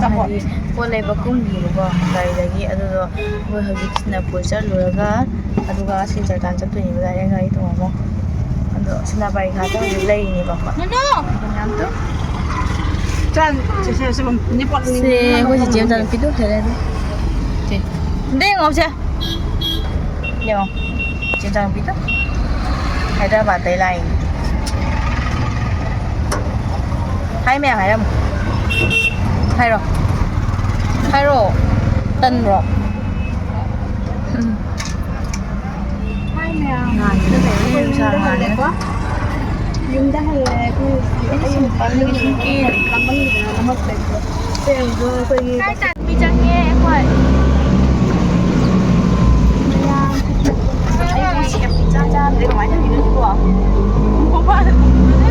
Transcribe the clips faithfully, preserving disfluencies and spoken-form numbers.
ꯍꯥꯏꯗꯤ ꯄꯣꯠ ꯂꯩꯕ ꯀꯨꯝꯈꯤꯕꯀꯣ ꯒꯥꯔꯤꯗꯒꯤ꯫ ꯑꯗꯨꯗꯣ ꯑꯩꯈꯣꯏ ꯍꯧꯖꯤꯛ ꯁꯤꯅꯄꯨꯔ ꯆꯠꯂꯨꯔꯒ ꯑꯗꯨꯒ ꯁꯤꯜꯆꯔ ꯇꯥꯟꯅ ꯆꯠꯇꯣꯏꯅꯦꯕ, ꯗꯥꯏꯔꯦꯛ ꯒꯥꯔꯤ ꯇꯣꯡꯉꯒ꯫ ꯑꯗꯣ ꯁꯤꯅꯥꯕꯥꯏ ꯉꯥꯛꯇ ꯍꯧꯖꯤꯛ ꯂꯩꯔꯤꯅꯦꯕꯀꯣ꯫ ꯃꯌꯥꯝꯗꯣ꯫ ꯁꯦ, ꯑꯩꯈꯣꯏ ꯆꯤꯆꯦ ꯃꯆꯥꯅꯨꯄꯤꯗꯣ ꯂꯩꯔꯦ ꯑꯗꯣ꯫ ꯁꯦ꯫ ꯑꯝꯇ ꯌꯦꯡꯉꯣ ꯁꯦ꯫ ꯌꯦꯡꯉꯣ꯫ ꯆꯤꯆꯦ ꯃꯆꯥꯅꯨꯄꯤꯗꯣ꯫ ꯍꯥꯏꯗ꯭ꯔꯕꯥꯗꯇꯩ ꯂꯥꯛꯏꯅꯦ꯫ ꯍꯥꯏ ꯃꯌꯥꯝ ꯍꯥꯏꯔꯝꯃꯨ꯫ ꯍꯥꯏꯔꯣ꯫ ꯍꯥꯏꯔꯣ꯫ ꯇꯟꯕ꯭ꯔꯣ? ꯎꯝ꯫ ꯍꯥꯏ ꯃꯌꯥꯝ꯫ ꯉꯥꯟꯕꯗ ꯂꯩꯔꯦ, ꯅꯨꯡꯁꯥ ꯉꯥꯟꯕꯗ꯫ ꯌꯨꯝꯗ ꯍꯜꯂꯦ꯫ ꯑꯩꯈꯣꯏ ꯑꯩ ꯁꯨꯝ ꯄꯥꯝꯃꯤ, ꯁꯨꯝ ꯀꯦꯔꯦ꯫ ꯂꯥꯡꯃꯟꯈꯤꯗꯅ ꯅꯝꯃꯛꯇ꯭ꯔꯦ꯫ ꯁꯦ, ꯑꯗꯣ ꯑꯩꯈꯣꯏꯒꯤ ꯀꯥꯏ ꯆꯠ-, ꯃꯤ ꯆꯪꯉꯦ ꯑꯩꯈꯣꯏ꯫ ꯃꯌꯥꯝ꯫ ꯑꯩ ꯉꯁꯤ ꯌꯥꯝ ꯆꯥ ꯆꯥꯗ꯭ꯔꯦ, ꯀꯃꯥꯏꯅ ꯇꯧꯗꯣꯏꯅꯣ ꯁꯤꯕꯣ?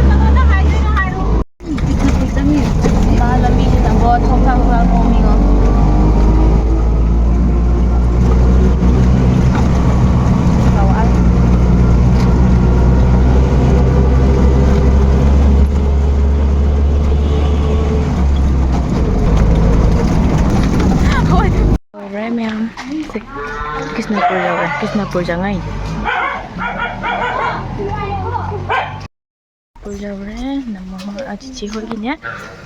ꯀꯩꯅꯣꯗ ꯍꯥꯏꯗꯣꯏꯅꯣ ꯍꯥꯏꯔꯣ꯫ ꯃꯥ ꯂꯝꯕꯤꯁꯤꯗꯀꯣ ꯊꯣꯡ ꯊꯥꯛ ꯊꯥꯛ ꯊꯣꯡꯉꯤꯉꯣ꯫ ꯌꯧꯔꯦ ꯃꯌꯥꯝ꯫ ꯁꯦ, ꯀ꯭ꯔꯤꯁꯅꯄꯨꯔ ꯌꯧꯔꯦ꯫ ꯀ꯭ꯔꯤꯁꯅꯄꯨꯔ ꯆꯪꯉꯛꯏꯅꯦ꯫ ꯄꯨꯔ ꯌꯧꯔꯦ꯫ ꯅꯝꯃ ꯍꯣꯏ, ꯑ, ꯆꯤꯆꯦ ꯍꯣꯏꯒꯤꯅꯦ,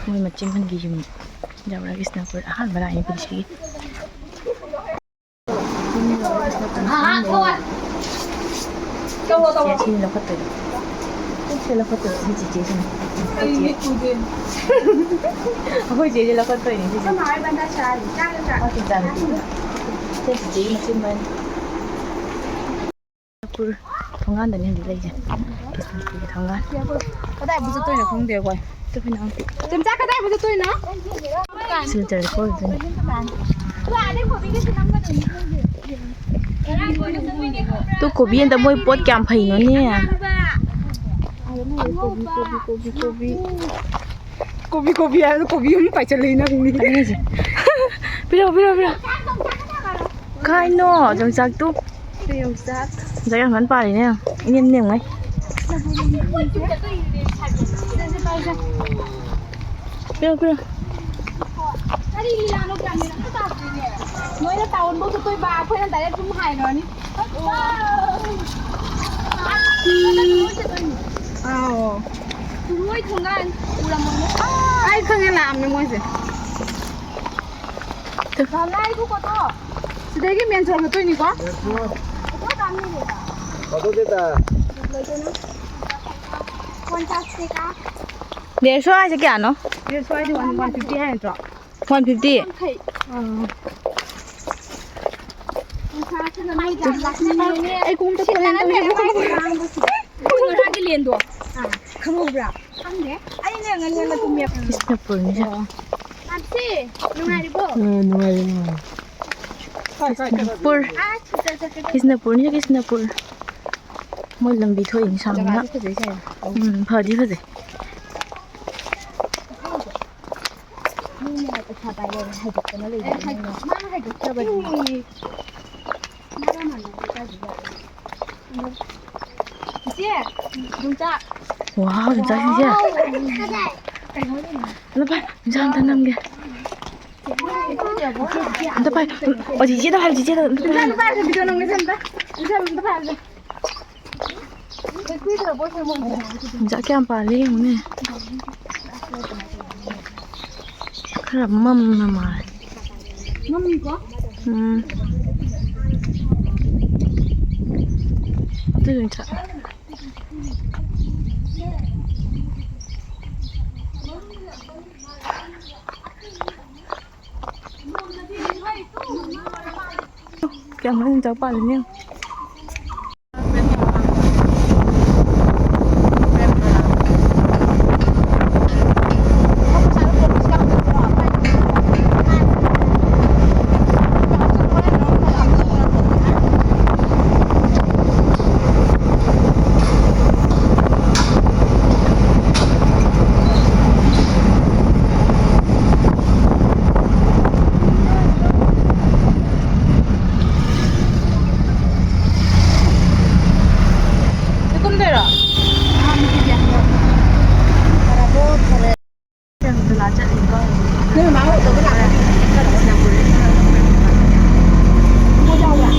ꯃꯣꯏ ꯃꯆꯤꯟ ꯍꯣꯏꯒꯤ ꯌꯨꯝ ꯌꯧꯔꯦ꯫ ꯀ꯭ꯔꯤꯁꯅꯄꯨꯔ ꯑꯍꯥꯟꯕ ꯂꯥꯛꯏꯅꯦ ꯄꯨꯟꯁꯤꯒꯤ꯫ ꯆꯤꯆꯦ, ꯁꯤꯅ ꯂꯧꯈꯠꯇꯣꯏꯅꯦ꯫ ꯁꯤ ꯂꯧꯈꯠꯇꯣꯏꯅꯦ, ꯁꯤ ꯆꯤꯆꯦꯁꯤꯅ꯫ ꯑꯩꯈꯣꯏ ꯆꯦꯁꯦ ꯂꯧꯈꯠꯇꯣꯏꯅꯦ ꯁꯤꯁꯦ꯫ ꯑꯩꯈꯣꯏ ꯆꯤꯆꯦꯒꯤ ꯃꯆꯤꯟ ꯍꯣꯏ꯫ ꯃꯅꯤꯄꯨꯔ ꯊꯣꯡꯒꯥꯟꯗꯅꯦ ꯍꯧꯖꯤꯛ ꯂꯩꯁꯦ꯫ ꯕꯤꯁꯅꯨꯄꯨꯔꯒꯤ ꯊꯣꯡꯒꯥꯟ꯫ ꯀꯗꯥꯏꯕꯨ ꯆꯠꯇꯣꯏꯅꯣ ꯈꯪꯗꯦ ꯑꯩꯈꯣꯏ꯫ ꯆꯠꯄ ꯅꯪ꯫ ꯆꯦꯝꯆꯥ, ꯀꯗꯥꯏꯕꯨ ꯆꯠꯇꯣꯏꯅꯣ? ꯁꯤꯜꯆꯔꯗ ꯀꯣꯏꯔꯨꯗꯣꯏꯅꯦ꯫ ꯇꯨ ꯀꯣꯕꯤ ꯑꯝꯇ ꯃꯣꯏ ꯄꯣꯠ ꯀꯌꯥꯝ ꯐꯩꯅꯣꯅꯦ꯫ ꯀꯣꯕꯤ, ꯀꯣꯕꯤ, ꯀꯣꯕꯤ, ꯀꯣꯕꯤ, ꯀꯣꯕꯤ꯫ ꯀꯣꯕꯤ, ꯀꯣꯕꯤ ꯍꯥꯏꯕꯗ ꯀꯣꯕꯤ ꯑꯃ ꯄꯥꯏꯁꯤꯜꯂꯛꯏ ꯅꯪꯗꯤ꯫ ꯄꯤꯔꯛꯑꯣ, ꯄꯤꯔꯛꯑꯣ, ꯄꯤꯔꯛꯑꯣ꯫ ꯀꯥꯏꯅꯣ ꯌꯣꯡꯆꯥꯛꯇꯨ? ꯌꯣꯡꯆꯥꯛ꯫ ꯌꯣꯡꯆꯥꯛ ꯌꯥꯝ ꯀꯟꯅ ꯄꯥꯜꯂꯤꯅꯦ꯫ ꯏꯅꯦꯝ ꯅꯦꯝꯉꯩ꯫ ꯄꯤꯔꯛꯑꯣ, ꯄꯤꯔꯛꯑꯣ꯫ ꯀꯔꯤ ꯂꯤꯂꯥꯅꯣ ꯒ꯭ꯌꯥꯟ ꯃꯦꯟ ꯑꯝꯇ ꯇꯥꯗ꯭ꯔꯦꯅꯦ꯫ ꯅꯣꯏꯅ ꯇꯥꯎꯟꯐꯧ ꯆꯠꯇꯣꯏꯕ, ꯑꯩꯈꯣꯏꯅ ꯗꯥꯏꯔꯦꯛ ꯌꯨꯝ ꯍꯥꯏꯈ꯭ꯔꯅꯤ꯫ ꯑꯥꯎ꯫ ꯂꯣꯏ ꯊꯣꯡꯒꯥꯟ ꯎꯔꯝꯃꯣꯏꯅꯦ꯫ ꯑꯩ ꯈꯪꯉꯦ, ꯂꯥꯛꯑꯝꯃꯦ ꯃꯣꯏꯁꯦ꯫ ꯂꯥꯏꯕꯨ ꯀꯣꯠꯊꯣ꯫ ꯁꯤꯗꯒꯤ ꯃꯦꯟ ꯁꯣꯔꯣꯛ ꯆꯠꯇꯣꯏꯅꯤꯀꯣ꯫ ꯑꯣꯇꯣ ꯇꯥ꯫ ꯗꯦꯔꯁꯣ ꯍꯥꯏꯁꯦ ꯀꯌꯥꯅꯣ? ꯗꯦꯔꯁꯣ ꯍꯥꯏꯁꯦ ꯋꯥꯟ, ꯋꯥꯟ ꯐꯤꯐꯇꯤ ꯍꯥꯏ ꯅꯠꯇ꯭ꯔꯣ? One fifty. ꯑꯥ꯫ ꯑꯩ ꯈꯣꯡꯎꯞꯇꯣ ꯁꯤꯠ ꯅꯥꯟꯅ ꯂꯩꯔꯝꯃꯣꯏ꯫ ꯉꯔꯥꯡꯒꯤ ꯂꯦꯟꯗꯣ꯫ ꯑꯥ꯫ ꯈꯪꯍꯧꯕ꯭ꯔꯥ? ꯈꯪꯗꯦ꯫ ꯑꯩꯅ ꯉꯟꯅ ꯉꯟꯅ ꯇꯨꯝꯃꯦ꯫ ꯀ꯭ꯔꯤꯁꯅꯄꯨꯔꯅꯤ ꯁꯦ꯫ ꯑꯣ꯫ ꯃꯥꯝꯁꯤ, ꯅꯨꯡꯉꯥꯏꯔꯤꯕꯣ? ꯑ, ꯅꯨꯡꯉꯥꯏꯔꯤ, ꯅꯨꯡꯉꯥꯏꯔꯤ꯫ ꯀ꯭ꯔꯤꯁꯅꯄꯨꯔ꯫ ꯑꯥ, ꯆꯠ, ꯆꯠ, ꯆꯠ, ꯆꯠ꯫ ꯀ꯭ꯔꯤꯁꯅꯄꯨꯔꯅꯤ, ꯀ꯭ꯔꯤꯁꯅꯄꯨꯔ꯫ ꯃꯣꯏ ꯂꯝꯕꯤ ꯊꯣꯛꯏꯅꯤ ꯁꯥꯡꯅ꯫ ꯖꯒꯥꯁꯦ ꯐꯖꯩ ꯁꯦ꯫ ꯎꯝ, ꯐꯗꯤ ꯐꯖꯩ꯫ ꯃꯤꯅ ꯄꯩꯁꯥ ꯄꯥꯏꯔꯦꯅ ꯍꯥꯏꯗꯣꯛꯇꯅ ꯂꯩꯕꯅꯤꯅ꯫ ꯑꯦ, ꯍꯥꯏ-, ꯃꯥꯅ ꯍꯥꯏꯗꯣꯛꯇ꯭ꯔꯕꯅꯤ꯫ ꯏꯆꯦ, ꯌꯣꯡꯆꯥꯛ꯫ ꯋꯥꯎ, ꯌꯣꯡꯆꯥꯛ ꯁꯤꯡꯁꯦ꯫ ꯋꯥꯎ꯫ ꯀꯩꯅꯣꯅꯦ꯫ ꯑꯝꯇ ꯄꯥꯏ, ꯌꯣꯡꯆꯥꯛ ꯑꯝꯇ ꯅꯝꯒꯦ꯫ ꯑꯝꯇ ꯄꯥꯏ꯫ ꯑꯣ, ꯆꯤꯆꯦꯗ ꯍꯥꯏꯌꯨ, ꯆꯤꯆꯦꯗ꯫ ꯑꯝꯇ ꯄꯥꯏ꯫ ꯌꯣꯡꯆꯥꯛ ꯄꯥꯏꯔꯒ ꯚꯤꯗꯤꯑꯣ ꯅꯝꯒꯦꯁꯦ ꯑꯝꯇ꯫ ꯌꯣꯡꯆꯥꯛ ꯑꯝꯇ ꯄꯥꯏꯔꯒ꯫ ꯌꯣꯡꯆꯥꯛ ꯀꯌꯥꯝ ꯄꯥꯜꯂꯤ ꯌꯦꯡꯉꯨꯅꯦ꯫ ꯈꯔ ꯃꯝꯅ ꯃꯥꯜꯂꯦ꯫ ꯃꯝꯃꯤꯀꯣ? ꯎꯝ꯫ ꯑꯗꯨ ꯌꯣꯡꯆꯥꯛ꯫ ꯀꯌꯥꯝ ꯃꯅꯨꯡ ꯆꯪ ꯄꯥꯜꯂꯤꯅꯣ ꯌꯦꯡꯉꯨ꯫ ꯁꯤ ꯀꯨꯝꯗꯣꯏꯔꯣ? ꯀꯅꯥ ꯆꯠꯂꯤꯅꯣ? ꯅꯣꯏ ꯃꯃꯥ ꯍꯣꯏ ꯇꯧꯕ ꯂꯥꯛꯄ꯭ꯔꯥ? ꯃꯣꯏ ꯌꯥꯎꯕ꯭ꯔꯥ?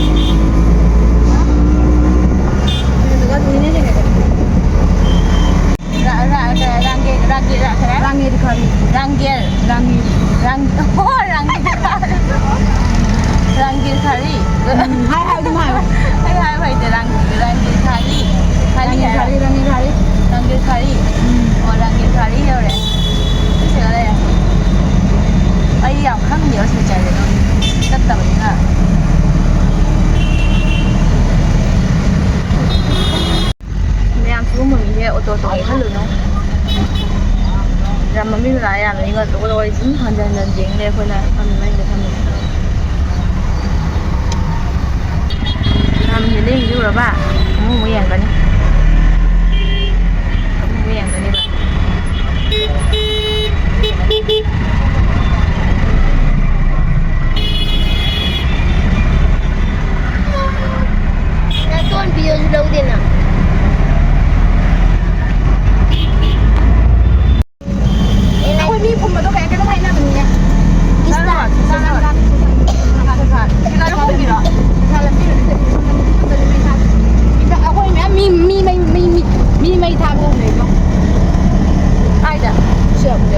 ꯑꯗꯨꯗꯨꯒ ꯑꯗꯨꯝ ꯏꯅꯦ ꯂꯩꯔꯦꯀꯣ꯫ ꯔꯥ-, ꯔꯥ-, ꯔꯥ-, ꯔꯥꯡꯒꯦ-, ꯔꯥꯡꯒꯦ-, ꯔꯥ-, ꯀꯔꯤ ꯍꯥꯏꯕ? ꯔꯥꯡꯒꯦ ꯈꯥꯔꯤ꯫ ꯔꯥꯡꯒꯦꯜ꯫ ꯔꯥꯡꯒꯦꯜ꯫ ꯔꯥꯡ-, ꯍꯣ, ꯔꯥꯡꯒꯦꯜ ꯈꯥꯔꯤ꯫ ꯔꯥꯡꯒꯦꯜ ꯈꯥꯔꯤ꯫ ꯎꯝ, ꯍꯥꯏ, ꯍꯥꯏ, ꯑꯗꯨꯝ ꯍꯥꯏꯌꯣ꯫ ꯑꯩ ꯍꯥꯏꯕ ꯍꯩꯇꯦ꯫ ꯔꯥꯡ-, ꯔꯥꯡꯒꯦꯜ ꯈꯥꯔꯤ꯫ ꯈꯥꯔꯤ ꯔꯥꯡꯒꯦꯜ ꯍꯥꯏꯔꯣ꯫ ꯈꯥꯔꯤ, ꯔꯥꯡꯒꯦꯜ ꯈꯥꯔꯤ꯫ ꯎꯝ꯫ ꯑꯣ, ꯔꯥꯡꯒꯦꯜ ꯈꯥꯔꯤ ꯌꯧꯔꯦ꯫ ꯁꯤ ꯁꯤꯗ ꯂꯩꯔꯦ꯫ ꯑꯩ ꯌꯥꯝ ꯈꯪꯗꯦꯕ ꯁꯤꯜꯆꯔꯁꯦ ꯑꯗꯨꯝ ꯆꯠꯇꯕꯅꯤꯅ꯫ ꯃꯌꯥꯝ ꯁꯤꯒꯨꯝꯕ ꯃꯤꯁꯦ ꯑꯣꯇꯣ ꯇꯣꯡꯉꯦ ꯈꯜꯂꯨꯅꯨ꯫ ꯌꯥꯝ ꯃꯃꯤꯡ ꯂꯥꯛꯑꯦ, ꯌꯥꯝ ꯃꯤꯉꯣꯟꯗ ꯋꯥꯔꯤ ꯁꯨꯝ ꯍꯟꯖꯟ ꯍꯟꯖꯟ ꯌꯦꯡ ꯂꯩ ꯑꯩꯈꯣꯏꯅ ꯐꯝꯃꯤ ꯃꯅꯤꯡꯗ ꯐꯝꯃꯤ꯫ ꯌꯥꯝ ꯍꯦꯜꯂꯦ ꯌꯦꯡꯁꯤ ꯎꯔꯕ? ꯑꯃꯨꯛ ꯑꯃꯨꯛ ꯌꯦꯡꯒꯅꯤ꯫ ꯑꯃꯨꯛ ꯑꯃꯨꯛ ꯌꯦꯡꯒꯅꯤꯕ꯫ ꯅꯇꯣꯟ ꯄꯤꯌꯣꯁꯨ ꯂꯧꯗꯦꯅ꯫ ꯑꯩꯈꯣꯏ ꯃꯤ ꯐꯨꯝꯕꯗꯣ ꯀꯩ ꯀꯩꯅꯣ ꯍꯥꯏꯅꯕꯅꯤꯅꯦ꯫ ꯏꯁꯇꯥ꯫ ꯁꯤꯗ ꯐꯨꯝꯕꯤꯔꯣ? ꯑꯩꯈꯣꯏ ꯃꯌꯥꯝ ꯃꯤ, ꯃꯤ ꯃꯩ, ꯃꯤ, ꯃꯤ, ꯃꯤ ꯃꯩ ꯊꯥꯕ ꯎꯅꯩꯗꯣ꯫ ꯀꯥꯏꯗ? ꯁꯤ ꯑꯃꯨꯛ꯫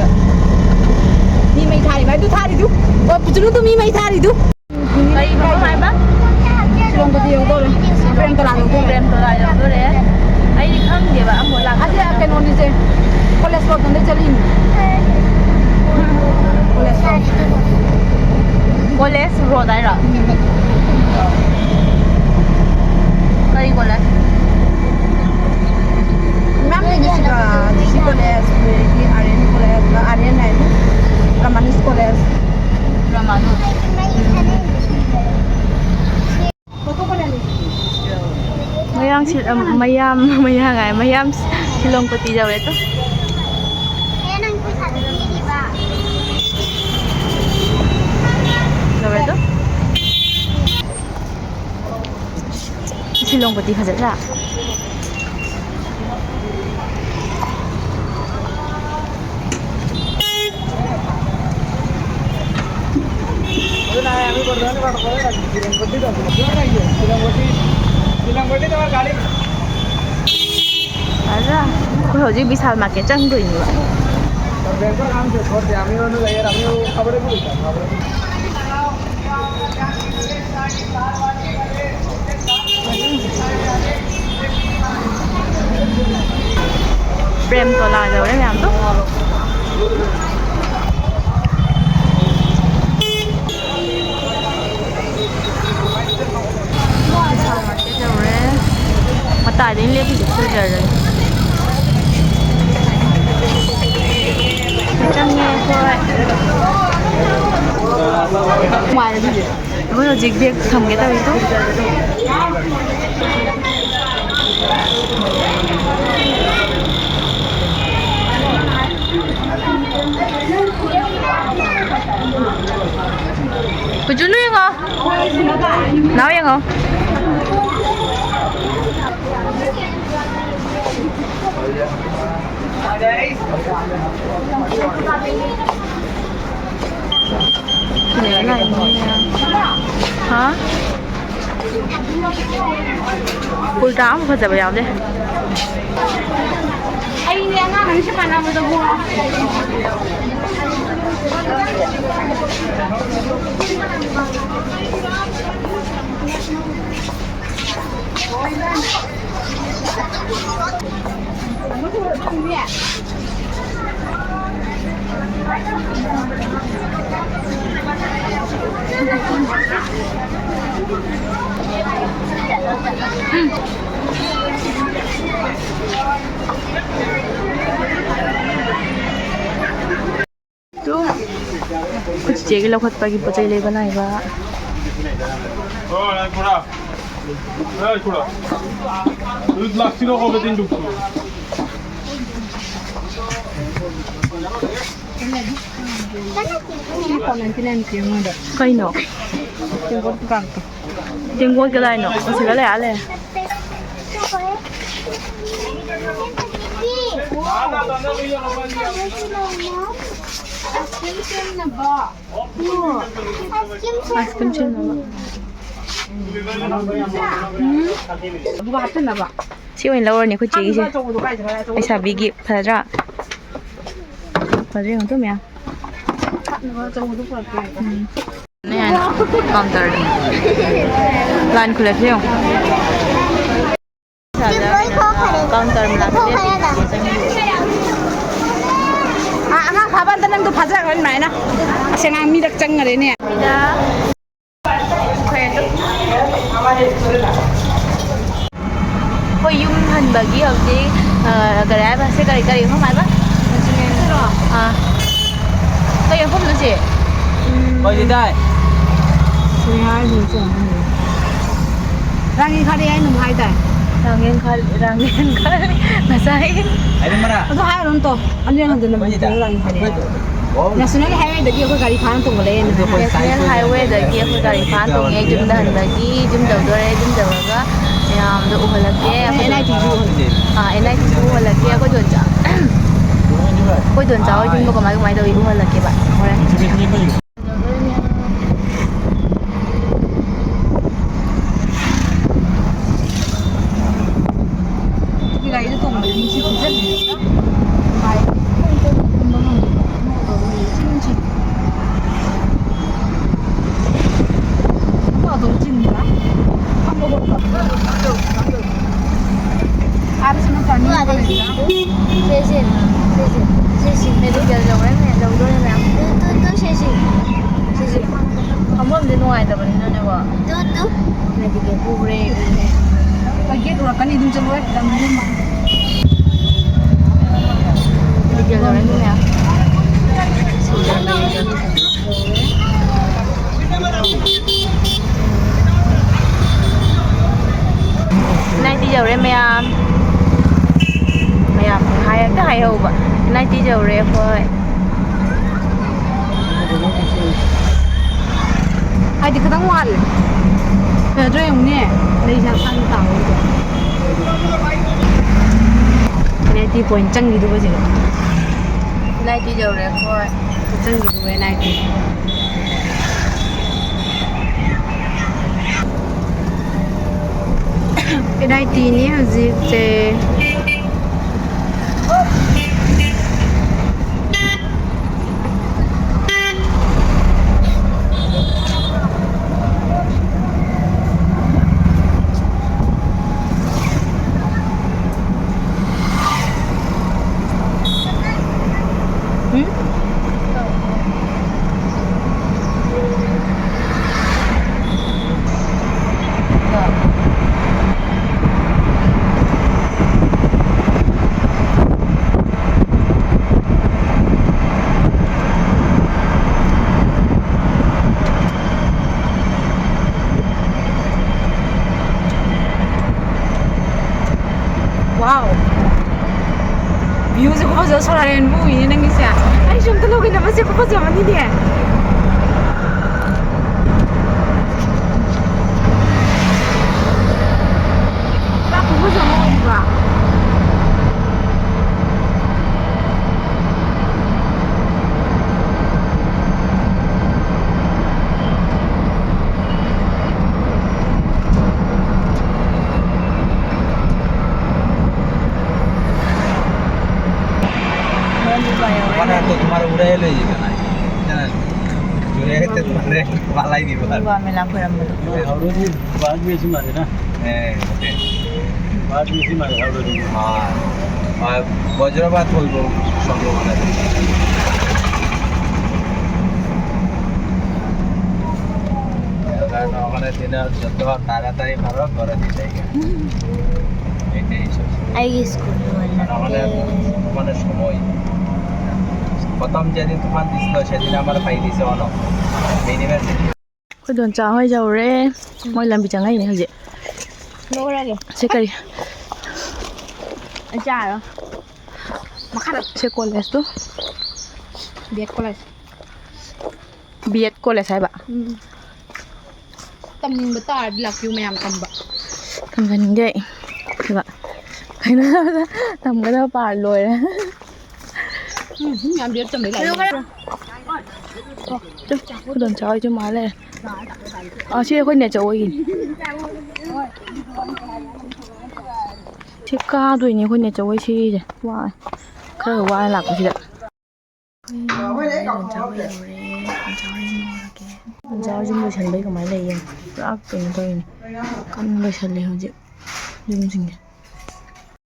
ꯃꯤ ꯃꯩ ꯊꯥꯔꯤꯕ ꯑꯗꯨ ꯊꯥꯔꯤꯗꯨ꯫ ꯑꯣ, ꯄꯤꯇ꯭ꯔꯨꯗꯨ ꯃꯤ ꯃꯩ ꯊꯥꯔꯤꯗꯨ꯫ ꯀꯔꯤ ꯃꯐꯝ ꯍꯥꯏꯕ? ꯁꯤꯂꯣꯡꯗꯗꯤ ꯌꯧꯗꯣꯔꯦ꯫ ꯄ꯭ꯔꯦꯝꯇꯣꯂꯥ ꯌꯧꯗꯣꯔꯦ꯫ ꯄ꯭ꯔꯦꯝꯇꯣꯂꯥ ꯌꯧꯗꯣꯔꯦ꯫ ꯑꯩꯗꯤ ꯈꯪꯗꯦꯕ ꯑꯝꯕꯣ ꯂꯥꯛꯇꯕꯅꯤꯅ꯫ ꯑꯁꯤ ꯀꯩꯅꯣꯅꯤꯁꯦ, ꯀꯣꯂꯦꯖ ꯔꯣꯗ ꯂꯣꯝꯗꯩ ꯆꯠꯂꯤꯅꯤ꯫ College road. ꯀꯣꯂꯦꯖ ꯔꯣꯗ ꯍꯥꯏꯔꯣ? ꯀꯔꯤ ꯀꯣꯂꯦꯖ? ꯃꯌꯥꯝ ꯂꯩꯅꯦ ꯁꯤꯗ, ꯖꯤ ꯁꯤ ꯀꯣꯂꯦꯖ, ꯑꯗꯒꯤ R N college, R N high, Ramanuj college. Ramanuj. ꯃꯌꯥꯡ ꯁꯤ-, ꯑ, ꯃꯌꯥꯝ, ꯃꯌꯥꯡ ꯍꯥꯏ, ꯃꯌꯥꯝ ꯁꯤꯂꯣꯡꯄꯇꯤ ꯌꯧꯔꯦ ꯇꯣ꯫ ꯌꯧꯔꯦ ꯇꯣ꯫ ꯁꯤꯂꯣꯡꯄꯇꯤ ꯐꯖꯗ꯭ꯔꯥ? ꯑꯗ ꯑꯩꯈꯣꯏ ꯍꯧꯖꯤꯛ ꯕꯤꯁꯥꯜ ꯃꯥꯔꯀꯦꯠ ꯆꯪꯗꯣꯏꯅꯦꯕ꯫ ꯄ꯭ꯔꯦꯝ ꯇꯣꯂꯥ ꯌꯧꯔꯦ ꯃꯌꯥꯝꯗꯣ꯫ ꯃꯇꯥꯏꯗ ꯑꯩꯅ ꯂꯦꯞꯄꯤꯁꯦ ꯐꯨꯜ ꯆꯥꯔꯖꯔ꯫ ꯆꯪꯉꯦ ꯑꯩꯈꯣꯏ꯫ ꯑꯩꯈꯣꯏ ꯍꯧꯖꯤꯛ ꯕꯦꯒ ꯊꯝꯒꯦ ꯇꯧꯔꯤꯗꯣ꯫ ꯀꯨꯆꯨꯂꯨ ꯌꯦꯡꯉꯣ꯫ ꯅꯥꯎ ꯌꯦꯡꯉꯣ꯫ ꯍꯥ? ꯀꯨꯔꯇꯥ ꯑꯃ ꯐꯖꯕ ꯌꯥꯎꯗꯦ꯫ ꯑꯩꯅꯦ ꯑꯉꯥꯡ ꯑꯅꯤꯁꯦ ꯃꯥꯟꯅꯕꯗꯕꯨ꯫ ꯇꯨ, ꯑꯩꯈꯣꯏ ꯆꯤꯆꯦꯒꯤ ꯂꯧꯈꯠꯄꯒꯤ ꯄꯣꯠ ꯆꯩ ꯂꯩꯕ ꯂꯥꯛꯏꯕ꯫ ꯀꯩꯅꯣ? ꯇꯦꯡꯀꯣꯠ ꯀꯗꯥꯏꯅꯣ? ꯑꯁꯤꯗ ꯂꯩ, ꯑꯥ ꯂꯩ꯫ ꯑꯥꯏꯁ ꯀ꯭ꯔꯤꯝ ꯁꯦꯝꯅꯕ꯫ ꯎꯝ꯫ ꯑꯗꯨꯒ ꯍꯥꯞꯆꯤꯟꯅꯕ꯫ ꯁꯤ ꯑꯣꯏꯅ ꯂꯧꯔꯅꯤ ꯑꯩꯈꯣꯏ ꯆꯦꯒꯤꯁꯦ꯫ ꯑꯆꯧꯕꯗꯣ ꯀꯥꯏ ꯆꯠꯈ꯭ꯔꯦ? ꯂꯩꯁꯥꯕꯤꯒꯤ ꯐꯖꯗ꯭ꯔꯥ? ꯐꯖꯩ ꯌꯦꯡꯉꯨ ꯇꯨ ꯃꯌꯥꯝ꯫ ꯍꯥꯞꯅꯕ ꯑꯆꯧꯕꯗꯣ ꯄꯨꯔꯛꯀꯦ꯫ ꯎꯝ꯫ ꯀꯥꯎꯟꯇꯔꯗ꯫ ꯂꯥꯏꯟ ꯈꯨꯂꯦꯞꯁꯦ ꯌꯦꯡꯉꯨ꯫ ꯀꯥꯎꯟꯇꯔ ꯃꯅꯥꯛꯇ ꯂꯦꯞꯄꯤ꯫ ꯑꯥ, ꯑꯉꯥꯡ ꯐꯥꯕ ꯑꯝꯇ ꯅꯪꯗꯣ ꯐꯥꯖꯔꯣ ꯑꯗꯨꯃꯥꯏꯅ꯫ ꯑꯁ, ꯑꯉꯥꯡ ꯃꯤꯔꯛ ꯆꯪꯉꯔꯦꯅꯦ꯫ ꯑꯩꯈꯣꯏ ꯌꯨꯝ ꯍꯟꯕꯒꯤ ꯍꯧꯖꯤꯛ, ꯑ, ꯀꯔꯤ ꯍꯥꯏꯕ? ꯁꯤ ꯀꯔꯤ, ꯀꯔꯤ ꯃꯐꯝ ꯍꯥꯏꯕ? ꯑꯥ꯫ ꯀꯔꯤ ꯃꯐꯝꯅꯣ ꯁꯤ? ꯀꯔꯤ ꯍꯥꯏꯗꯣꯏꯅꯣ? ꯔꯥꯡꯉꯦꯟ ꯈꯥꯂꯤ ꯍꯥꯏꯅ ꯑꯃꯨꯛ ꯍꯥꯏꯗꯥꯏ? ꯔꯥꯡꯉꯦꯟ ꯈꯥꯂꯤ, ꯔꯥꯡꯉꯦꯟ ꯈꯥꯂꯤ꯫ ꯉꯁꯥꯏ꯫ ꯑꯗꯨ ꯍꯥꯏꯔꯨꯅꯨ ꯇꯣ꯫ ꯑꯅꯤꯔꯛ ꯍꯟꯖꯤꯟꯅ ꯃꯅꯤꯄꯨꯔꯗ ꯂꯥꯛꯏ ꯍꯥꯏꯔꯦ꯫ ꯅꯦꯁꯅꯦꯜ ꯍꯥꯏꯋꯦꯗꯒꯤ ꯑꯩꯈꯣꯏ ꯒꯥꯔꯤ ꯐꯥꯅ ꯇꯣꯡꯈꯠꯂꯛꯑꯦ꯫ ꯅꯦꯁꯅꯦꯜ ꯍꯥꯏꯋꯦꯗꯒꯤ ꯑꯩꯈꯣꯏ ꯒꯥꯔꯤ ꯐꯥꯅ ꯇꯣꯡꯉꯦ꯫ ꯌꯨꯝꯗ ꯍꯟꯕꯒꯤ, ꯌꯨꯝ ꯌꯧꯗꯣꯔꯦ꯫ ꯌꯨꯝ ꯌꯧꯔꯒ ꯃꯌꯥꯝꯗꯣ ꯎꯍꯜꯂꯛꯀꯦ꯫ ꯑꯦꯟ ꯑꯥꯏ ꯇꯤ ꯚ꯭ꯌꯨ ꯎꯍꯜꯂꯛꯀꯦ꯫ ꯑꯥ, ꯑꯦꯟ ꯑꯥꯏ ꯇꯤ ꯚ꯭ꯌꯨ ꯎꯍꯜꯂꯛꯀꯦ꯫ ꯑꯩꯈꯣꯏ ꯗꯣꯟꯆꯥ, ꯑꯩꯈꯣꯏ ꯗꯣꯟꯆꯥ ꯍꯣꯏ ꯌꯨꯝꯗꯣ ꯀꯃꯥꯏ ꯀꯃꯥꯏ ꯇꯧꯏ ꯎꯍꯜꯂꯛꯀꯦꯕ ꯍꯣꯔꯦꯟ꯫ ꯒꯥꯔꯤꯗ ꯇꯣꯡꯕꯗꯤ ꯃꯤꯁꯦ ꯊꯤꯖꯤꯜꯂꯦ꯫ ꯅꯨꯡꯉꯥꯏ꯫ ꯇꯨꯝꯕ ꯉꯝꯗꯦ꯫ ꯆꯤꯟ ꯆꯤꯟ꯫ ꯑꯃ ꯑꯗꯨꯝ ꯆꯤꯟꯕ꯭ꯔꯥ? ꯐꯝꯕ ꯈꯣꯠꯄ꯫ ꯑꯥꯗꯁꯨ ꯅꯠꯇ꯭ꯔꯥ? ꯃꯤ ꯑꯃ ꯂꯩꯕ꯭ꯔꯥ? ꯁꯦ, ꯁꯦ, ꯁꯦ, ꯁꯦ, ꯁꯦ, ꯁꯦ, ꯃꯦꯗꯤꯀꯦꯜ ꯌꯧꯔꯦ, ꯃꯦ, ꯌꯧꯗꯣꯔꯦ ꯃꯌꯥꯝ꯫ ꯇꯨ, ꯇꯨ, ꯇꯨ, ꯁꯦ, ꯁꯦ, ꯁꯦ, ꯁꯦ꯫ ꯐꯝꯐꯝꯗꯤ ꯅꯨꯡꯉꯥꯏꯇꯕꯅꯤꯅꯅꯦꯀꯣ꯫ ꯇꯨ, ꯇꯨ꯫ ꯃꯦꯗꯤꯀꯦꯜ ꯄꯨꯈ꯭ꯔꯦ꯫ ꯍꯣꯏ, ꯒꯦꯠ ꯎꯔꯛꯀꯅꯤ, ꯑꯗꯨꯝ ꯆꯠꯂꯣ, ꯂꯝ ꯌꯨꯝ꯫ ꯃꯦꯗꯤꯀꯦꯜ ꯌꯧꯔꯦ, ꯃꯌꯥꯝ꯫ ꯅꯥꯏꯟꯇꯤ ꯌꯧꯔꯦ ꯃꯌꯥꯝ꯫ ꯃꯌꯥꯝ ꯍꯥꯏ-, ꯍꯦꯛꯇ ꯍꯥꯏꯍꯧꯕ꯫ ꯅꯥꯏꯟꯇꯤ ꯌꯧꯔꯦ ꯑꯩꯈꯣꯏ꯫ ꯍꯥꯏꯗꯤ ꯈꯤꯇꯪ ꯋꯥꯠꯂꯦ꯫ ꯐꯖꯗ꯭ꯔꯥ ꯌꯦꯡꯉꯨꯅꯦ꯫ ꯂꯩꯁꯥ ꯁꯥꯅ ꯇꯥꯍꯧꯔꯤꯗꯣ꯫ ꯅꯥꯏꯟꯇꯤ ꯄꯣꯏꯟ ꯆꯪꯈꯤꯗꯨꯕ ꯁꯤꯗ꯫ ꯅꯥꯏꯟꯇꯤ ꯌꯧꯔꯦ ꯑꯩꯈꯣꯏ꯫ ꯆꯪꯈꯤꯕ ꯑꯦꯟ ꯑꯥꯏ ꯇꯤ꯫ ꯑꯦꯟ ꯑꯥꯏ ꯇꯤꯅꯤ ꯍꯧꯖꯤꯛꯁꯦ꯫ Wow! Viewꯁꯦ ꯈꯨꯐꯖ, ꯁꯣꯂꯥꯔꯦꯟꯕꯨ ꯎꯏꯅꯦ ꯅꯪꯒꯤꯁꯦ꯫ ꯑꯩꯁꯨ ꯑꯝꯇ ꯂꯧꯒꯦ, ꯅꯃꯁꯦ ꯈꯨꯐꯖ ꯑꯃꯅꯤꯅꯦ꯫ ꯄꯨꯔꯥ ꯈꯨꯐꯖ ꯑꯃ ꯑꯣꯏꯕ꯫ মানে তো তোমার উড়াই লই যাবে না, জানেন? চলে যেতে তোমার পালাই দিব আর। বাদ বেশি মারে না। হ্যাঁ, ওটাই। বাদ বেশি মারে হাওড়া দিকে। হ্যাঁ। আর বজ্রপাত বলবো সম্ভাবনা আছে। কারণ ওখানে দিনে যত তাড়াতাড়ি পারো করে দিতে। এটাই শেষ। ꯑꯩꯒꯤ ꯁ꯭ꯀꯨꯜ ꯌꯣꯜꯂꯛꯀꯦ꯫ ꯀꯩꯅꯣꯅꯦ, ꯀꯩꯅꯣꯅꯦ, ꯁꯣꯃꯣꯏ꯫ ꯄꯣꯠꯇꯝ ꯆꯦꯔꯤ ꯇꯨꯐꯥꯟ ꯗꯤꯁꯀꯣ ꯁꯦꯗꯤꯅ ꯑꯃꯔ ꯄꯥꯏꯗꯤꯁꯦ ꯋꯥꯅꯣ꯫ ꯃꯤꯅꯤꯃꯦ꯫ ꯑꯩꯈꯣꯏ ꯗꯣꯟꯆꯥ ꯍꯣꯏ ꯌꯧꯔꯦ꯫ ꯃꯣꯏ ꯂꯝꯕꯤ ꯆꯪꯉꯛꯏꯅꯦ ꯍꯧꯖꯤꯛ꯫ ꯂꯧꯔꯒꯦ꯫ ꯁꯤ ꯀꯔꯤ? ꯑꯩ ꯆꯥꯔꯣ꯫ ꯃꯈꯥꯗ꯫ ꯁꯤ ꯀꯣꯂꯦꯖꯇꯨ꯫ ꯕꯤ ꯑꯦꯗ ꯀꯣꯂꯦꯖ꯫ ꯕꯤ ꯑꯦꯗ ꯀꯣꯂꯦꯖ ꯍꯥꯏꯕ? ꯎꯝ꯫ ꯇꯝꯅꯤꯡꯕ ꯇꯥꯔꯗꯤ ꯂꯥꯛꯄꯤꯌꯨ ꯃꯌꯥꯝ ꯇꯝꯕ꯫ ꯇꯝꯖꯅꯤꯡꯗꯦ ꯑꯩ꯫ ꯑꯗꯨꯒ ꯀꯩꯅꯣ ꯇꯝꯒꯗꯕ ꯄꯥꯔ ꯂꯣꯏꯔꯦ꯫ ꯎꯝ, ꯃꯤ ꯃꯌꯥꯝ ꯕꯤ ꯑꯦꯗ ꯇꯝꯕꯩ ꯂꯥꯛꯏ꯫ ꯈꯨꯗꯣꯝ ꯆꯥꯎꯏꯁꯨ ꯃꯥꯜꯂꯦ꯫ ꯑꯥ, ꯁꯤ ꯑꯩꯈꯣꯏ ꯅꯦꯆꯧ ꯍꯣꯏꯒꯤꯅꯤ꯫ ꯁꯤ ꯀꯥꯗꯣꯏꯅꯦ ꯑꯩꯈꯣꯏ ꯅꯦꯆꯧ ꯍꯣꯏ ꯁꯤꯁꯦ꯫ ꯋꯥꯏ꯫ ꯈꯔ ꯋꯥꯅ ꯂꯥꯛꯄꯁꯤꯗ꯫ ꯑꯩꯈꯣꯏ ꯗꯣꯟꯆꯥ ꯍꯣꯏ ꯌꯧꯔꯦ꯫ ꯗꯣꯟꯆꯥ ꯍꯣꯏ ꯌꯨꯝ ꯌꯧꯔꯒꯦ꯫ ꯗꯣꯟꯆꯥ ꯍꯣꯏ ꯌꯨꯝ ꯂꯣꯏꯁꯟꯕꯩ ꯀꯃꯥꯏꯅ ꯂꯩ ꯌꯦꯡꯉꯣ꯫ ꯄꯨꯔꯥ ꯀꯩꯅꯣ ꯇꯧꯔꯤꯅꯦ꯫ ꯀꯟꯅ ꯂꯣꯏꯁꯜꯂꯦ ꯍꯧꯖꯤꯛ ꯌꯨꯝꯁꯤꯡꯁꯦ꯫